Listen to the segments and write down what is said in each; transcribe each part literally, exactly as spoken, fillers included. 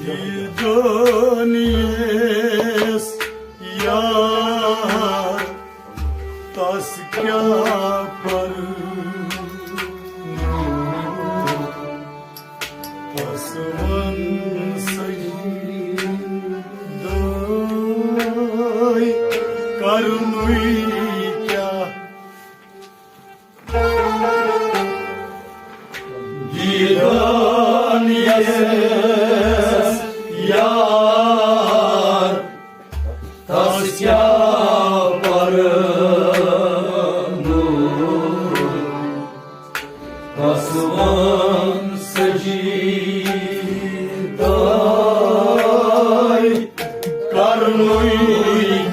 دیدن یس یار، تس کیٛاہ پرٕ؟ تس ون سجدے کرنُے کیٛاہ؟ دیدن یس یار، تس کیٛاہ پرٕ؟ تس ون سجدے کرنُے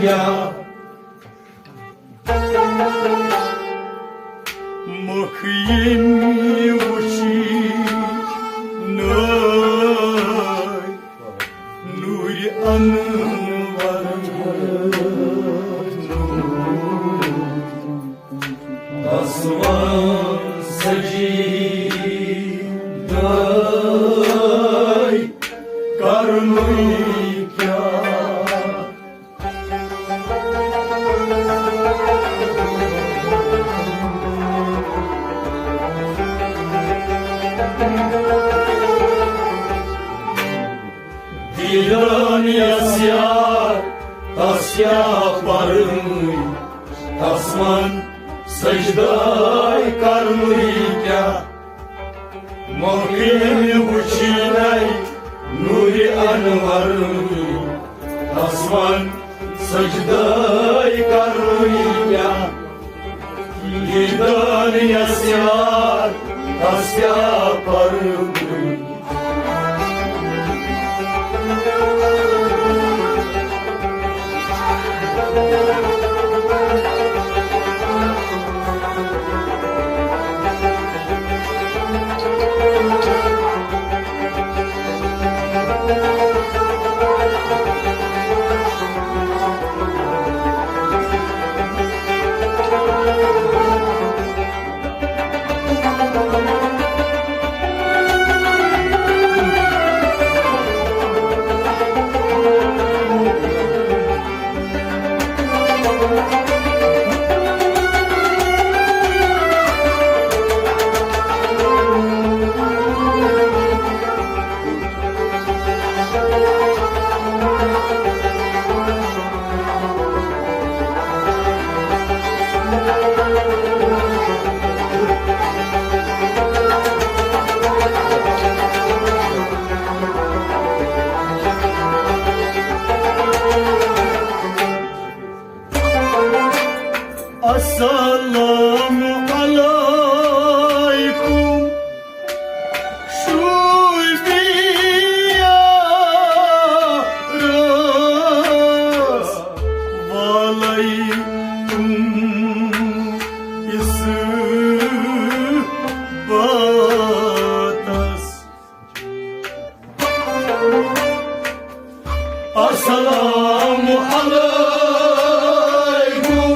کیٛاہ؟ مۄکھ ییٚمۍ وُچھی نٲے نوٗرِ انور۔ تس ون سجدے کرنُے کیٛاہ؟ دیدن یس یار، تس کیٛاہ پرٕ؟ تس ون سجدے کرنُے کیٛاہ؟ مۄکھ ییٚمۍ وُچھی نَے نوٗرِ انور۔ تس ون سجدے کرنُے کیٛاہ؟ دیدن یس یار، تس کیٛاہ پرٕ؟ السلام علیکم شوبیا رس، وعلیکم اس باتس۔ السلام علیکم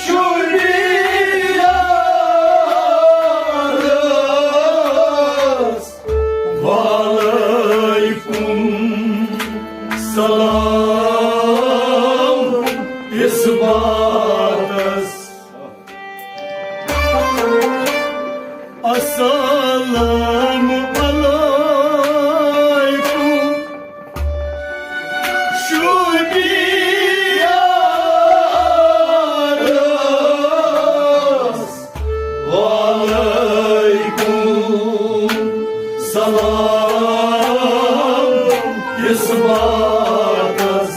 شوبیا رس، وعلیکم سلام اس باتس۔ السلام علیکم شوبیا رس، وعلیکم سلام اس باتس۔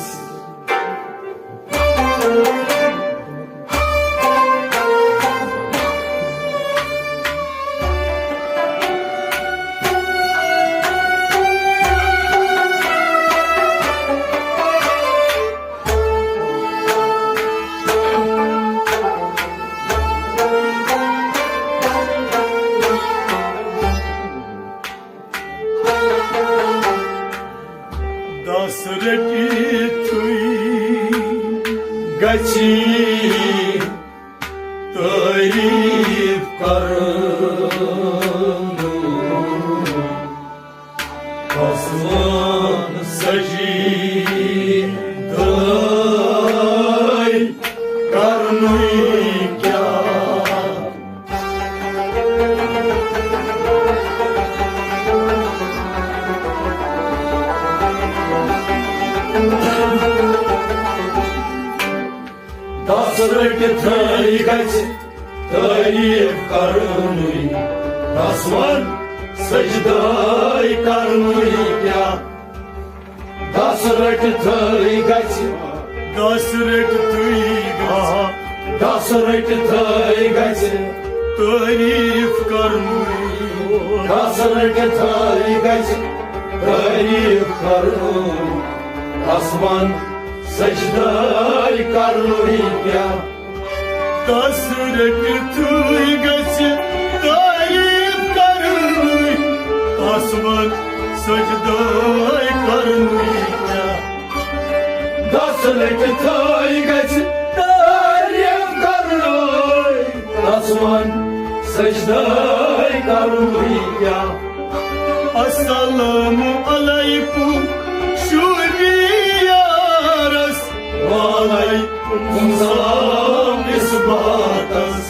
تعریف کرنُے، آسمان سجدے کرنُے کیٛاہ؟ دَس رٔٹِتھٕے گژھِ تعریف کرنُے، دَس وَن سجدے کرنُے کیٛاہ؟ دَس رٔٹِتھٕے گژھِ، دَس رٔٹِتھٕے گژھِ، دَس رٔٹِتھٕے گژھِ تعریف کرنُے، دَس رٔٹِتھٕے گژھِ تعریف کرنُے، دَس وَن سجدے کرنُے کیٛاہ؟ دَس رٔٹِتھٕے گژھِ تعریف کرنُے، دَس وَن سجدے کرنُے کیٛاہ؟ دَس رٔٹِتھٕے گژھِ تعریف کرنُے، دَس وَن سجدے کرنُے کیٛاہ؟ السلام علیکم شوپیارس، وعلیکم السلام مصباحس۔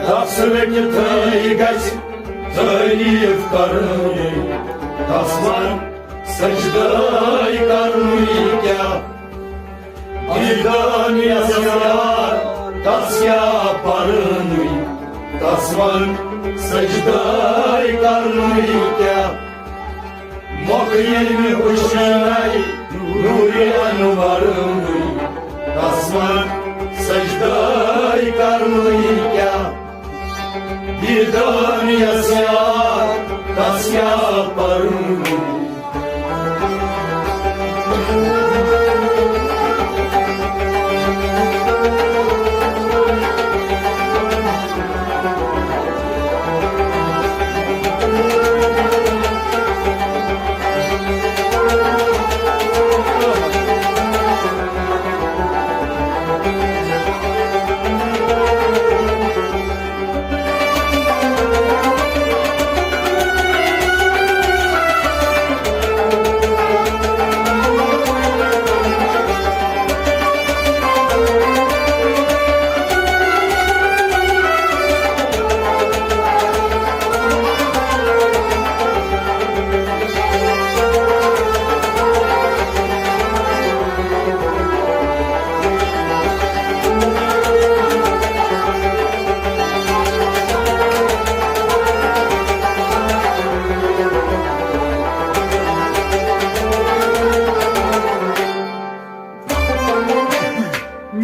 دَس رٔٹِتھٕے گژھِ تعریف کرنُے، دَس وَن سجدے کرنُے کیٛاہ؟ دیدن یَس یار، تَس کیٛاہ پرنُے، دَس وَن سجدے کرنُے کیٛاہ؟ مۄکھ ییٚلہِ مےٚ وٕچھنَے نوٗرِ انورنُے، دَس وَن سجدے کرنُے کیٛاہ؟ دیدن یَس یار، تَس کیٛاہ پرنُے؟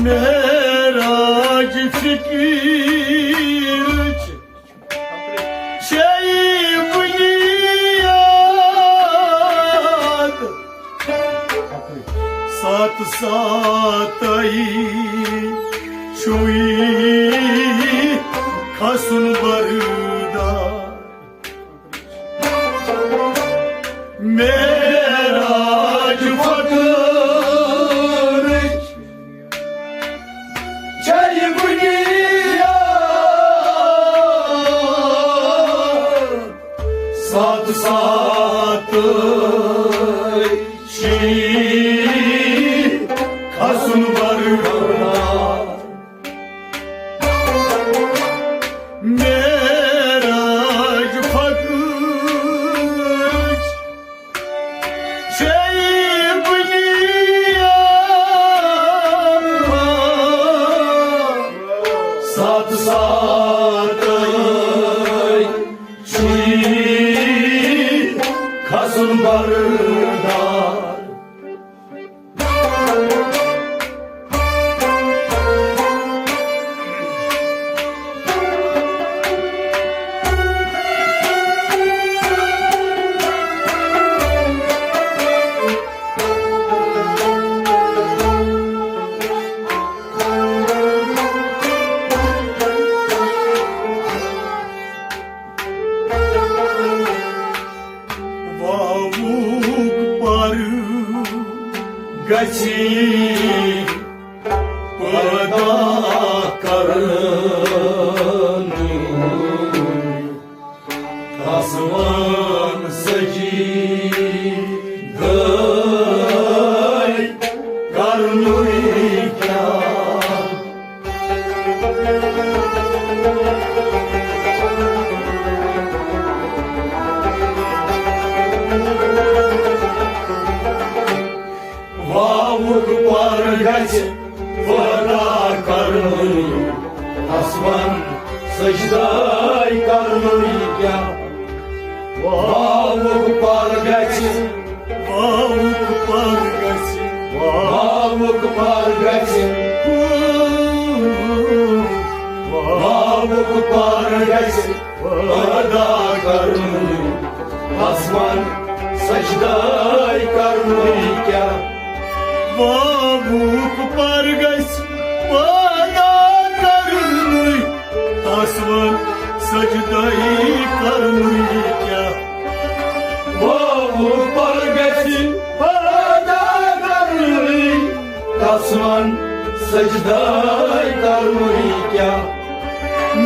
معراج فقیرٕچ چھے بُنیاد، ساتھ ساتھے چھُے کھسُن بردار۔ معراج فقیرٕچ چھے بُنیاد، ساتھ ساتھ چھُے کھسُن بردار۔ معراج فقیرٕچ چھے بُنیاد، ساتھ ساتھے چھُے کھسُن بردار۔ واوُک پر گژھِ پٲدٕ کرنُے۔ آسمان سجدے کرنُے کیٛاہ؟ واوُک پر گژھِ پٲدٕ کرنُے، آسمان سجدے کرنُے کیٛاہ؟ واوُک پر گژھِ، واوُک پر گژھِ، واوُک پر گژھِ، واوُک پر گژھِ پٲدٕ کرنُے، آسمان سجدے کرنُے کیٛاہ؟ واوُک پر گژھِ پٲدٕ کرنُے، آسمان سجدے کرنُے کیٛاہ؟ واوُک پر گژھِ پٲدٕ کرنُے، آسمان سجدے کرنُے کیٛاہ؟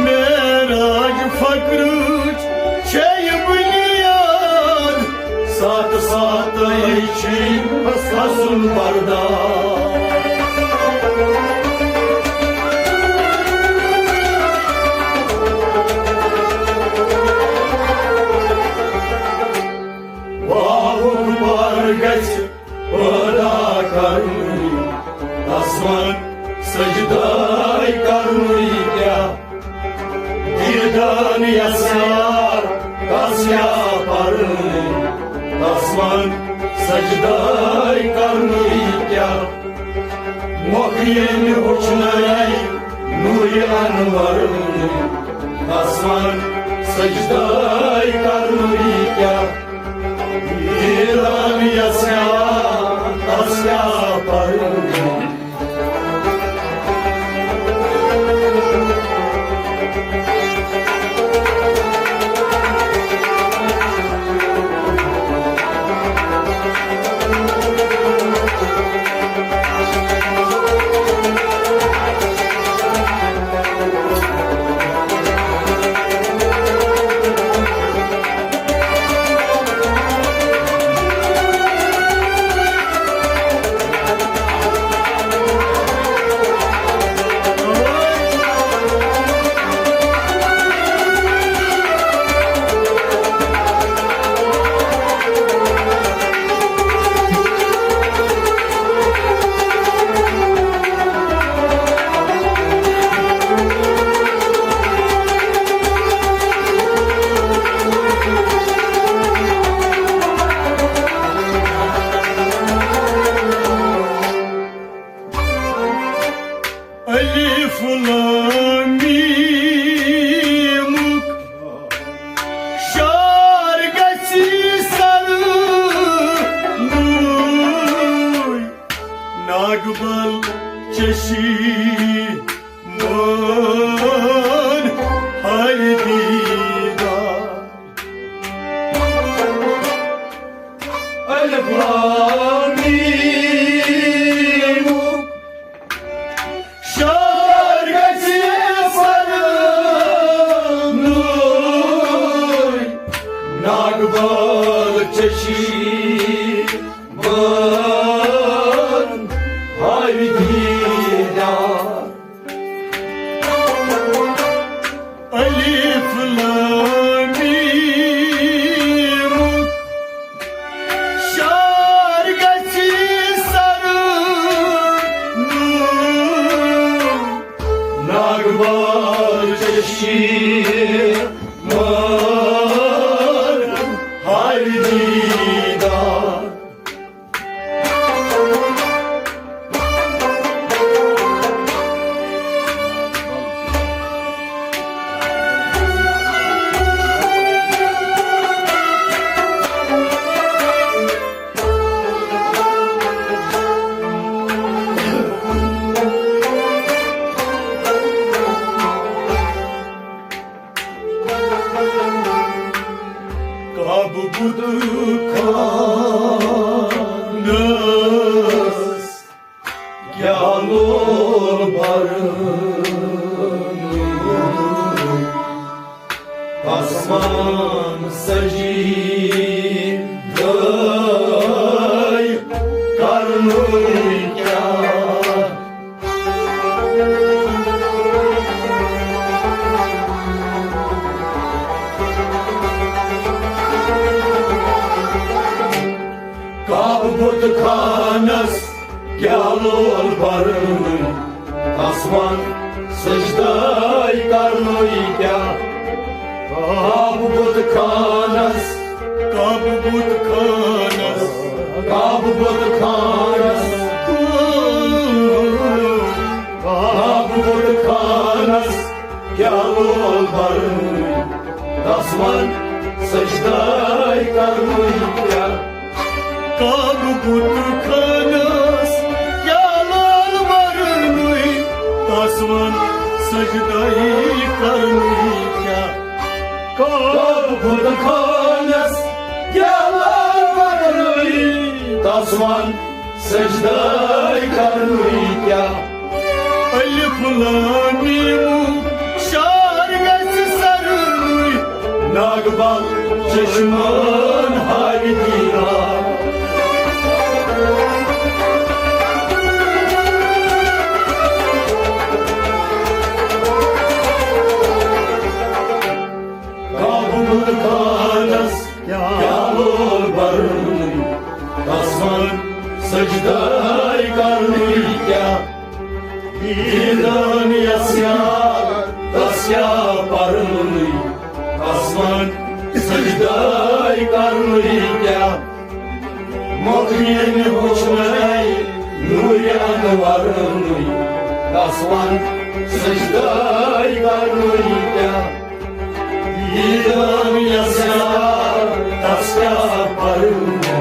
معراج فخرٕچ چھے بنیاد، ساتہٕ ساتہٕ چھُے کھسُن بردار۔ واوُک پر گژھِ پٲدٕ کرنُے، آسمان سجدے کرنُے کیٛاہ؟ دیدن یس یار کس کیٛاہ پرنُے، آسمان سجدے کرنُے کیٛاہ؟ مۄکھ ییٚمہِ وُچھنَے نوٗرِ انور، آسمان سجدے کرنُے کیٛاہ؟ ایران یس کیٛاہ، تس کیٛاہ پرنُے؟ الف لام میمُک شار گژھِ سر نوٗے، ناگبل چشی مان ہر دیدار۔ الف لام میمُک شار گژھِ سر نوٗے، ناگبل چشی مان ہر دیدار۔ الف لام میمُک شار گژھِ سر نوٗے، ناگبل چشی مان ہر دیدار۔ خانس کیٛاہ لول برنُے، تس ون سجدے کرنُے کیٛاہ۔ کعبہٕ بُت خانس کیٛاہ لول برنُے، تس ون سجدے کرنُے کیٛاہ۔ کعبہٕ بُت خانس، کعبہٕ بُت خانس، کعبہٕ بُت خانس، کعبہٕ بُت خانس کیٛاہ لول برنُے، تس ون سجدے کرنُے کیٛاہ۔ کعبہٕ بُت خانس کیٛاہ لول برنُے، تس ون سجدے کرنُے کیٛاہ۔ کعبہٕ بُت خانس کیٛاہ لول برنُے، تس ون سجدے کرنُے کیٛاہ۔ الف لام میمُک شعر گژھِ سرنُے، ناگہٕ بل چشمن ہاوِ دیٖدار۔ کعبہٕ بُت خانس کیٛاہ لول برنُے، تس ون سجدے کرنُے کیٛاہ۔ دیٖدن یس یار تس کیٛاہ پرنُے، تس ون سجدے کرنُے کیٛاہ۔ مۄکھ ییٚمہِ وُچھنَے نوٗرِ انورنُے، تس ون سجدے کرنُے کیٛاہ۔ دیٖدن یس یار تس کیٛاہ پرنُے۔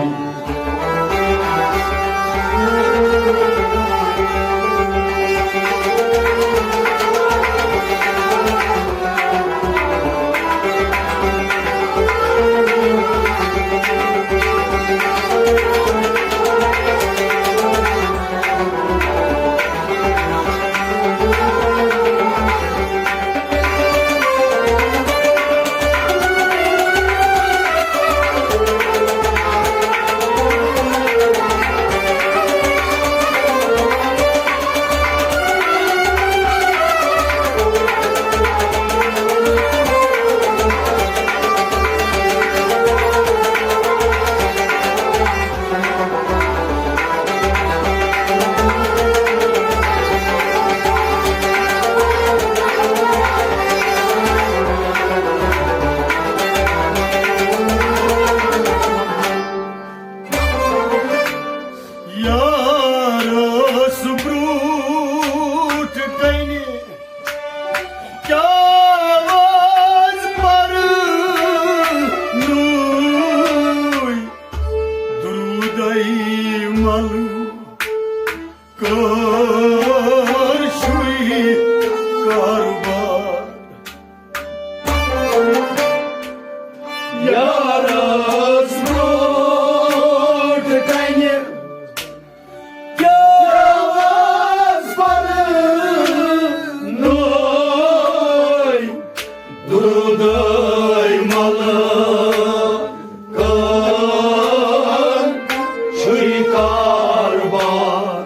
یارس برٛونٛٹھ کنہِ کیٛاہ آواز پرنُے، درودے مل کٲرشُے کاربار۔ یارس برٛونٛٹھ کنہِ کیٛاہ آواز پرنُے، درودے مل کٲرشُے کاربار۔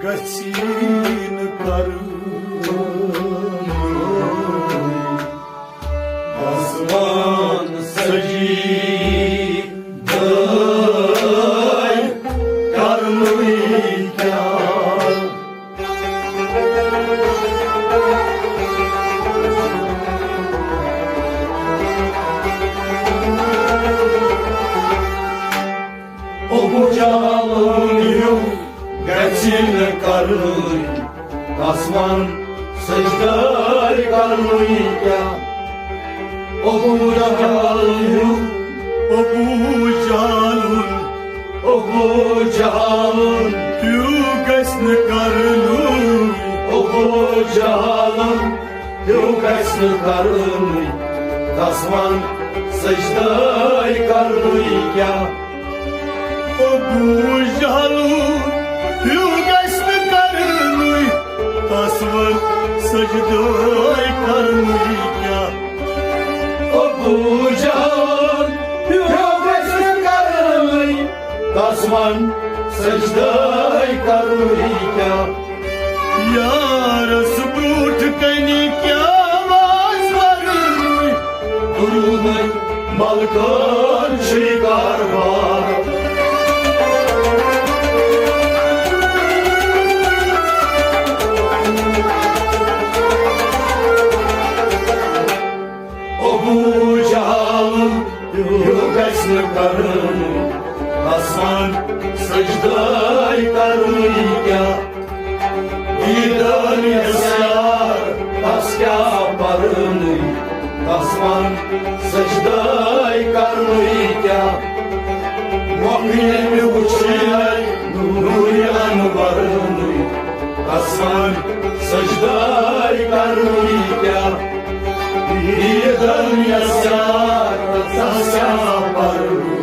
گژھِ نہٕ کرُن۔ آسمان سجدے کرنُے کیٛاہ؟ ابو جہل ہیوٗ گژھِ نہٕ کرُن، تس وَن سجدے کرنُے کیٛاہ؟ ابو جہل ہیوٗ، ابو جہل، ابو جہل ہیوٗ گژھِ نہٕ کرُن، ابو جہل ہیوٗ گژھِ نہٕ کرُن، تس وَن سجدے کرنُے کیٛاہ؟ ابو جہل ہیوٗ گژھِ نہٕ کرُن، تس وَن سجدے کرنُے کیٛاہ؟ ابو جہل ہیوٗ گژھِ نہٕ کرُن، تس وَن سجدے کرنُے کیٛاہ؟ یارس برٛونٛٹھ کنہِ کیٛاہ واز ورنُے، درودے ملکن چھُے کاربار۔ ابو جہل ہیوٗ گژھِ نہٕ کرُن، تس وَن سجدے کرنُے کیٛاہ؟ عیدن یسار تس کیٛاہ پرنُے، تس وَن سجدے کرنُے کیٛاہ؟ مۄکھ ییٚمہِ وُچھے نوٗرِ انورنُے، تس وَن سجدے کرنُے کیٛاہ؟ عیدن یسار تس کیٛاہ پرنُے۔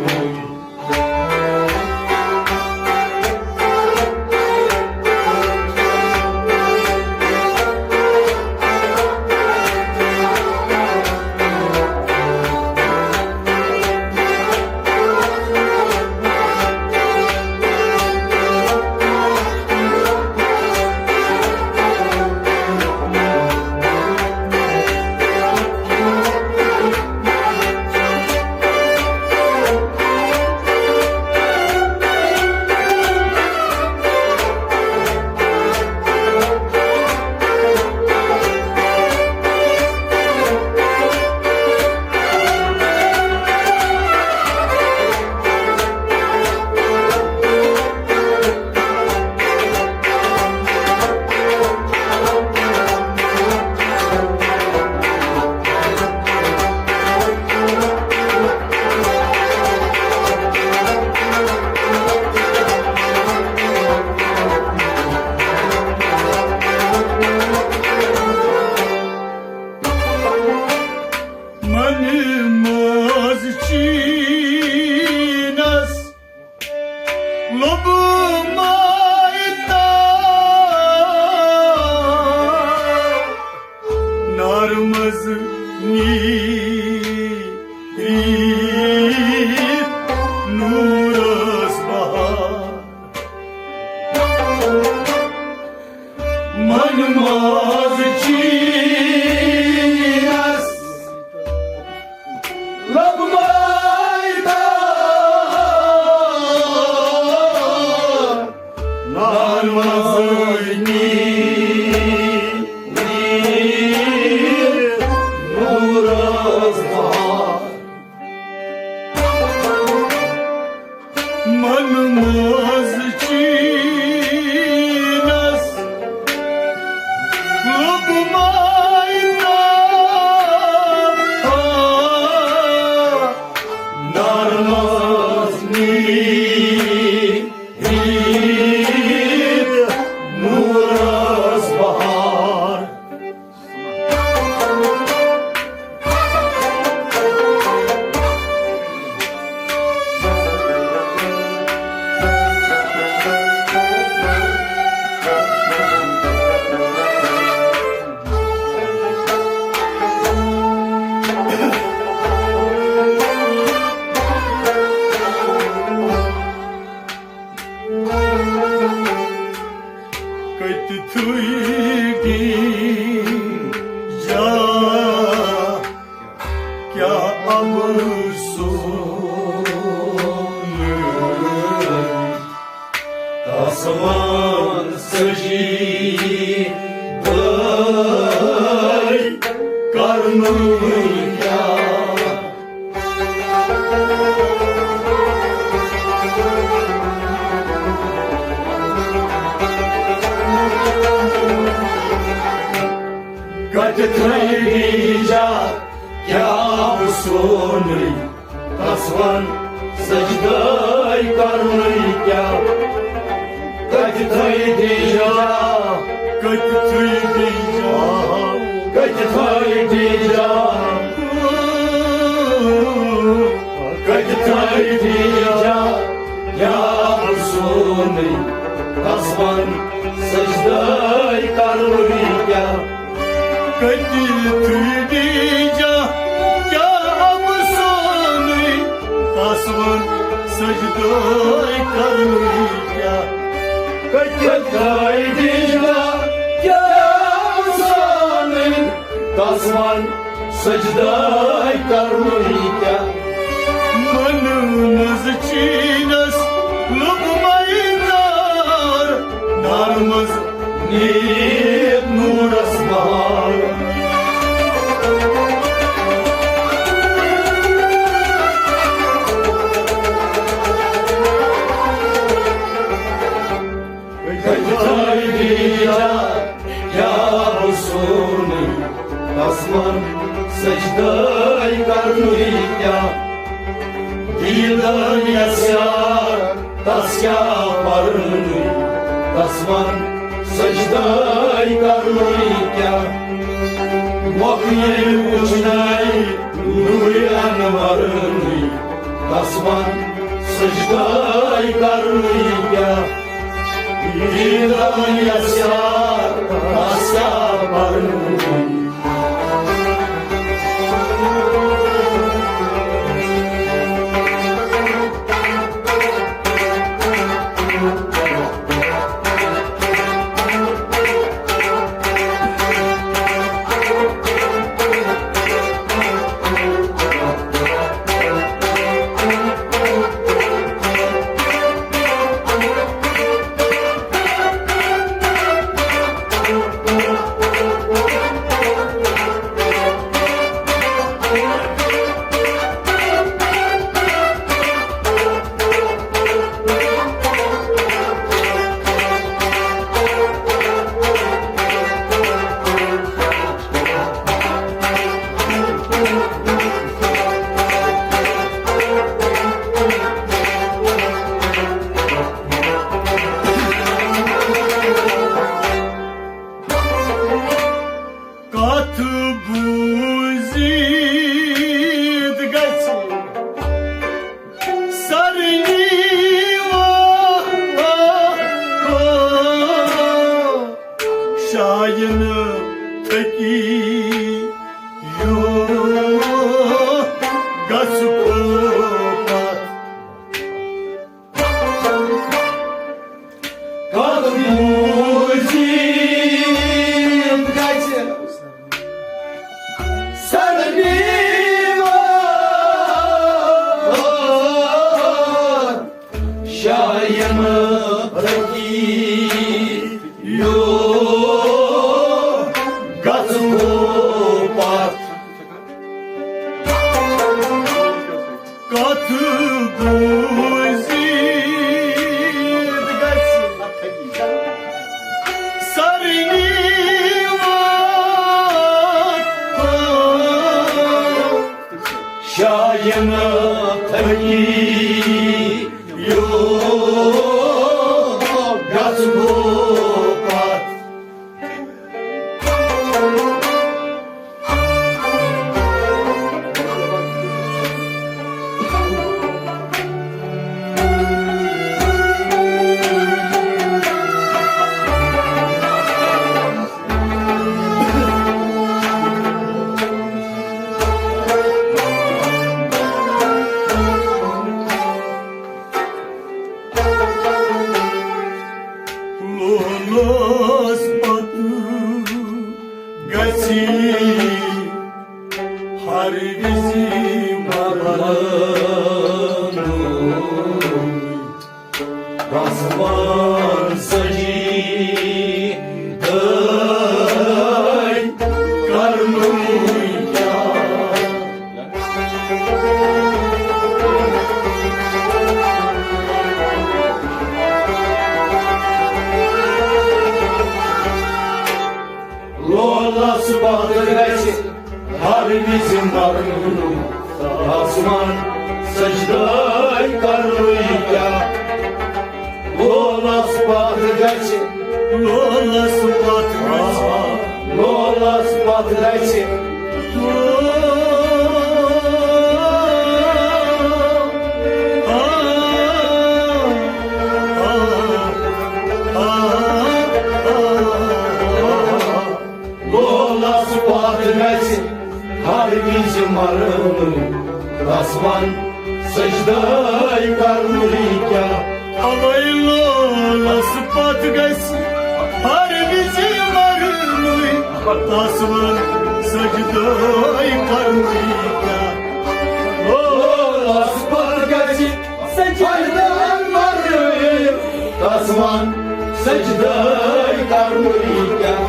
منہِ ماز چیٖنس لوٚب مایتا، نارٕ منٛز نیٖرِتھ نوٗرس بہار۔ منہِ ماز چیٖنس لوٚب مایتا، نارٕ منٛز نیٖرِتھ نوٗرس بہار۔ منہِ ماز چیٖنس لوٚب مایتا، نارٕ منٛز نیٖرِتھ نوٗرس بہار۔ کتہِ تھٲوۍ ڈیٖجا، کیٛاہ افسوٗن۔ تس وَن سجدے کرنُے کیٛاہ۔ کتہِ تھٲوۍ ڈیٖجا، کیٛاہ افسوٗنٕے، تس وَن سجدے کرنُے کیٛاہ۔ کتہِ تھٲوۍ ڈیٖجا، کتہِ تھٲوۍ ڈیٖجا، کتہِ تھٲوۍ ڈیٖجا، کتہِ تھٲوۍ ڈیٖجا، کیٛاہ افسوٗنٕے، تس وَن سجدے کرنُے کیٛاہ۔ کتہِ تھٲوۍ ڈیٖجا، کیٛاہ افسوٗنٕے، تس وَن سجدے کرنُے کیٛاہ۔ کتہِ تھٲوۍ ڈیٖجا، کیٛاہ افسوٗنٕے، تس وَن سجدے کرنُے کیٛاہ۔ منہٕ منٛز چیٖنس لوٚبمَے نار، نارٕ منٛز نیٖر نوٗرس بہار۔ کتہِ تھٲوۍ ڈیٖجا، کیٛاہ افسوٗنٕے، تس وَن سجدے کرنُے کیٛاہ۔ دیٖدن یس یار، تس کیٛاہ پرنُے، تس وَن سجدے کرنُے کیٛاہ۔ مۄکھ ییٚلہِ وُچھنَے نوٗرِ انورنٕے، تس وَن سجدے کرنُے کیٛاہ۔ دیٖدن یس یار، تس کیٛاہ پرنُے۔ کتھ بوٗزِتھ گژھِ سارنٕے واہ واہ۔ شاین تھکی یو گژھٕ پتھ۔ کتھ بوٗزِتھ گژھِ سارنٕے واہ واہ۔ شاین تھکی یو گژھٕ پتھ۔ کتھ بوٗزِتھ گژھِ سارنٕے واہ واہ۔ شاین تھکی یو گژھٕ پتھ۔ لولس پتہٕ گژھِ ہر وِزِ ملنُے۔ آسمان سجدے کرنُے کیٛاہ؟ لولس پتھ گژھِ ہر وِزِ ملنُے، آسمان سجدے کرنُے کیٛاہ؟ لولس پتھ گژھِ، لولس پتھ گژھِ، لولس پتھ گژھِ۔ لولس پتھ گژھِ ہر وِزِ مرُن، تس ون سجدے کرنُے کیٛاہ؟ اوے لولس پتھ گژھِ ہر وِزِ مرُن، تس ون سجدے کرنُے کیٛاہ؟ لولس پتھ گژھِ سجدے کرنُے، تس ون سجدے کرنُے کیٛاہ؟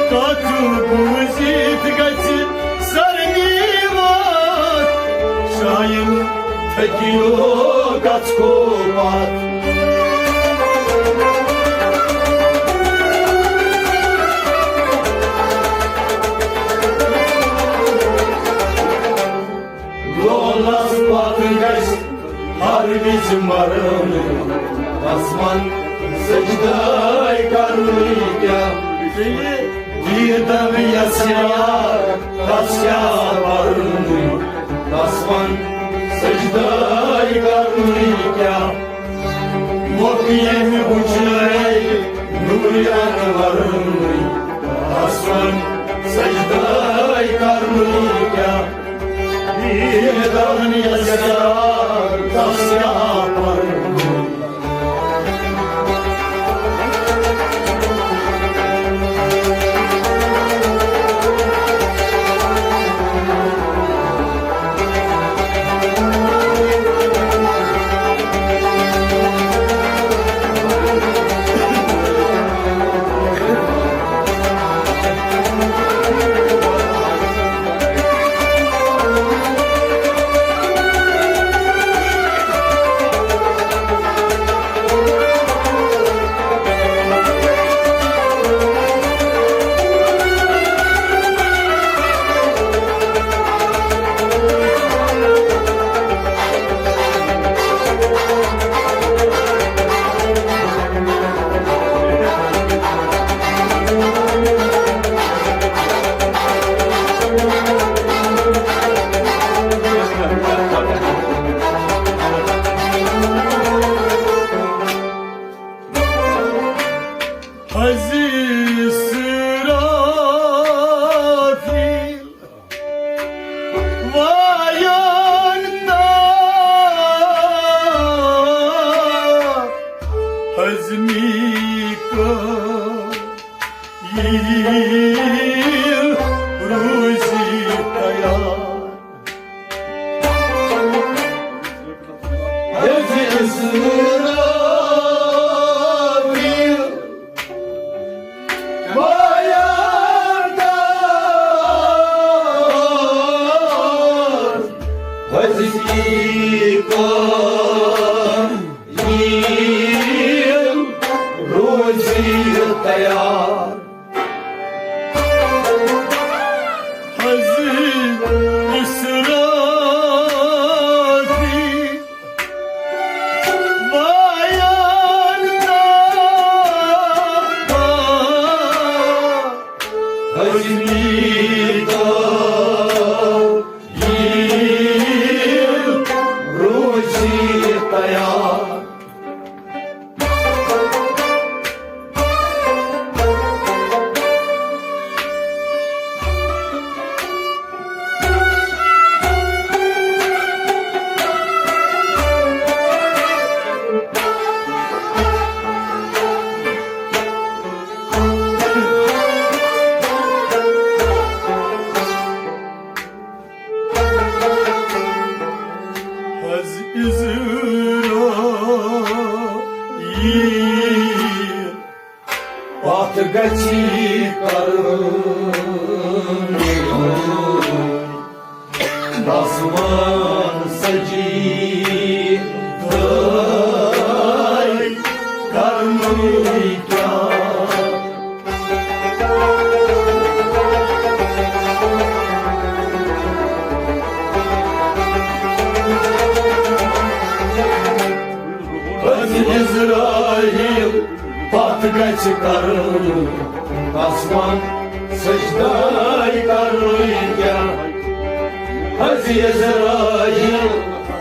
کتھ بوٗزِتھ گژھِ سر نیوان، شاید تھکیو گژھو پتھ۔ لولس پتھ گژھِ ہر وِزِ مرُن، تس ون سجدے کرنُے کیٛاہ؟ دیدن یس یار تس کیٛاہ پرنُے، تس ون سجدے کرنُے کیٛاہ؟ مۄکھ ییٚمہِ وُچھنَے نوٗرِ انورنٕے، تس ون سجدے کرنُے کیٛاہ؟ دیدن یس یار تس کیٛاہ پرنُے؟ حضی اسرافیل وایان تار، حض میکائیل روزی تیار۔ حض اسرافیل وایان تار، حض میکائیل روزی تیار۔ حض اسرافیل گژھی کرُن آسمان سجی دٲے کرنُے کیٛاہ؟ حض عزرائیل پتھ گژھِ کرُن، آسمان سجدے کرنُے کیٛاہ؟ حض عزرائیل،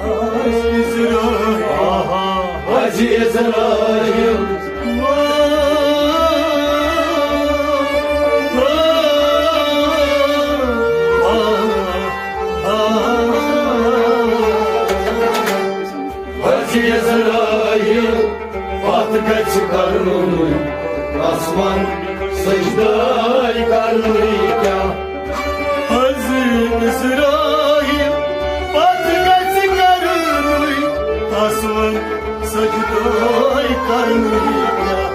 حض عزرائیل، آہا، حض عزرائیل۔ حض عزرائیل پتھ گژھِ کرنُے، آسمان سجدے کرنُے کیٛاہ؟ حض عزرائیل پتھ گژھِ کرنُے، آسمان سجدے کرنُے کیٛاہ؟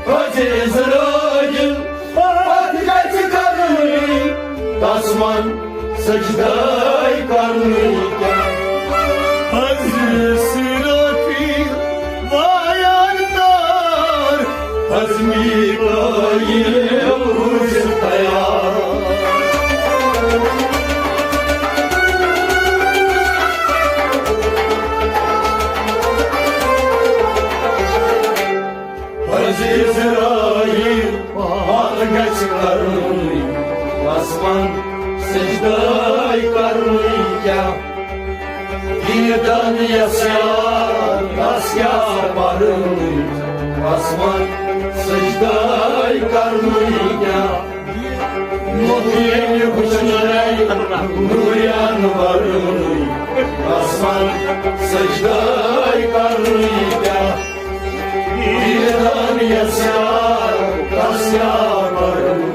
حض عزرائیل پتھ گژھِ کرنُے، آسمان سجدے کرنُے کیٛاہ؟ حض اسرافیل وایان تار، حض میکائیل روٗزِ تیار۔ حض عزرائیل پتھ گژھِ کرنُے، آسمان سجدے کرنُے کیٛاہ؟ دیدن یسیار تس کیٛاہ پرنُے، آسمان سجدے کرنُے کیٛاہ؟ مۄکھ ییٚلہِ وٕچھنَے نوٗریان ورنُے، آسمان سجدے کرنُے کیٛاہ؟ دیدن یسیار تس کیٛاہ پرنُے۔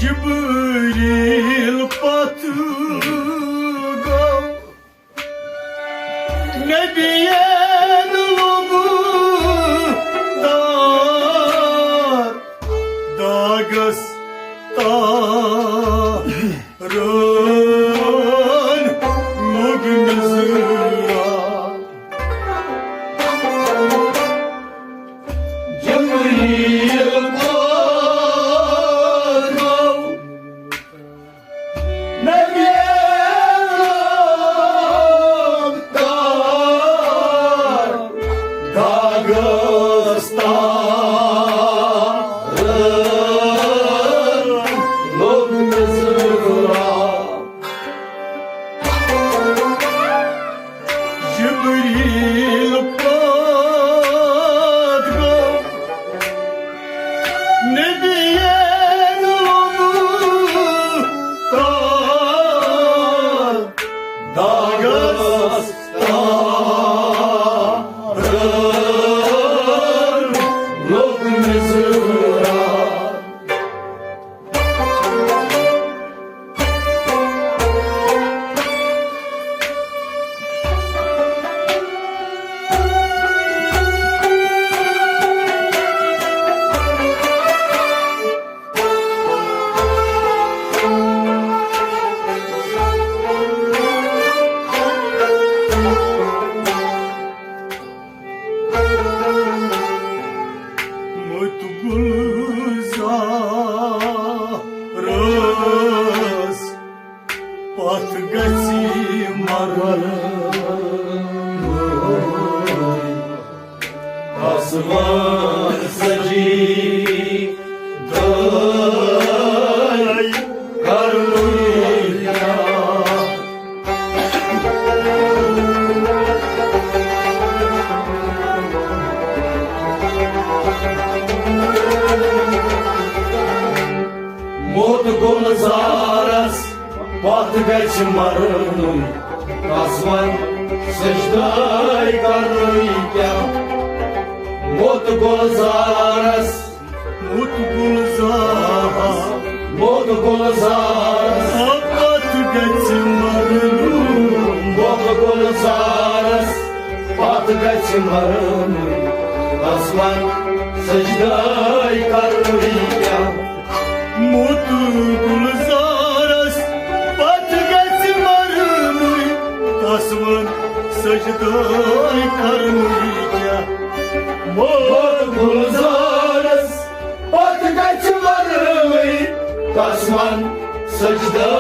جبریل پتھ گوٚو، نبیَن لوٚب تار داغس، تارن لوٚگ نظرا۔ جبریل پتھ گوٚو، نبی داغستان لوٚگ نظرا۔ جبریل پتھ گوٚو، نبیَن لوٚب تار داغستان لوٚگ نظرا۔ رٲس پتھ گژھِ مرُن۔ آسمان سجی دٲے کرنُے کیٛاہ؟ موت گُلزارس پتھ گژھِ مرنُے، تس ون سجدے کرنُے کیٛاہ؟ موت گُلزارس، موت گُلزار، موت گُلزارس پتھ گژھِ مرنُے۔ موت گُلزارس پتھ گژھِ مرنُے، تس ون سجدے کرنُے کیٛاہ؟ موت گُلزارس پتھ گژھِ مرنُے، تس ون سجدے کرنُے کیٛاہ؟ موت گُلزارس پتھ گژھِ مرنُے، تس ون سجدے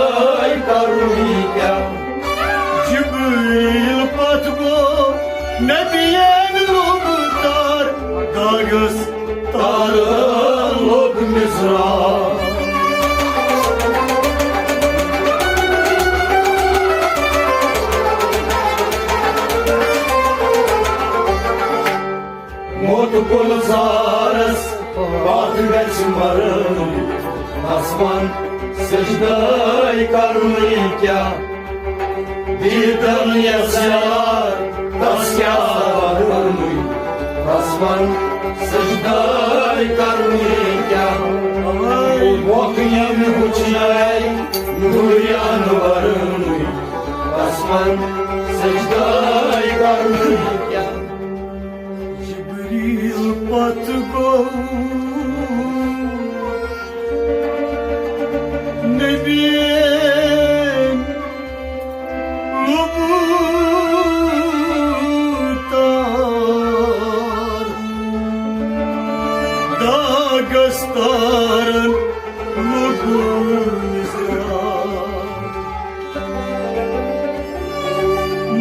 کرنُے کیٛاہ؟ جبریل پتھ گوٚو نبیَن لوٚب تار، داغس تار لوٚب مصرار۔ موت گُلزارس پتھ گژھِ مرنُے، تس ون سجدے کرنُے کیٛاہ؟ دیدن یس یار تس کیٛاہ ورنُے، تس ون سجدے کرنُے کیٛاہ؟ وۄکھ ییٚمہِ وُچھنے نوریان ورنُے، تس ون سجدے کرنُے کیٛاہ؟ جبریل پتھ گوٚو نبیَن لوٚب تار، داغس تارن لوٚب مصرار۔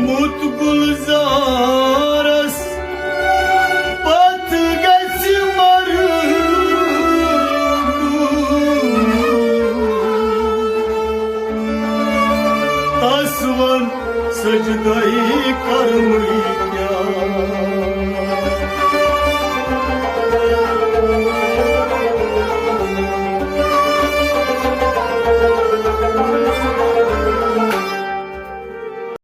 موت گُلزارس پتھ گژھِ مرُن، تس ون سجدے کرنُے۔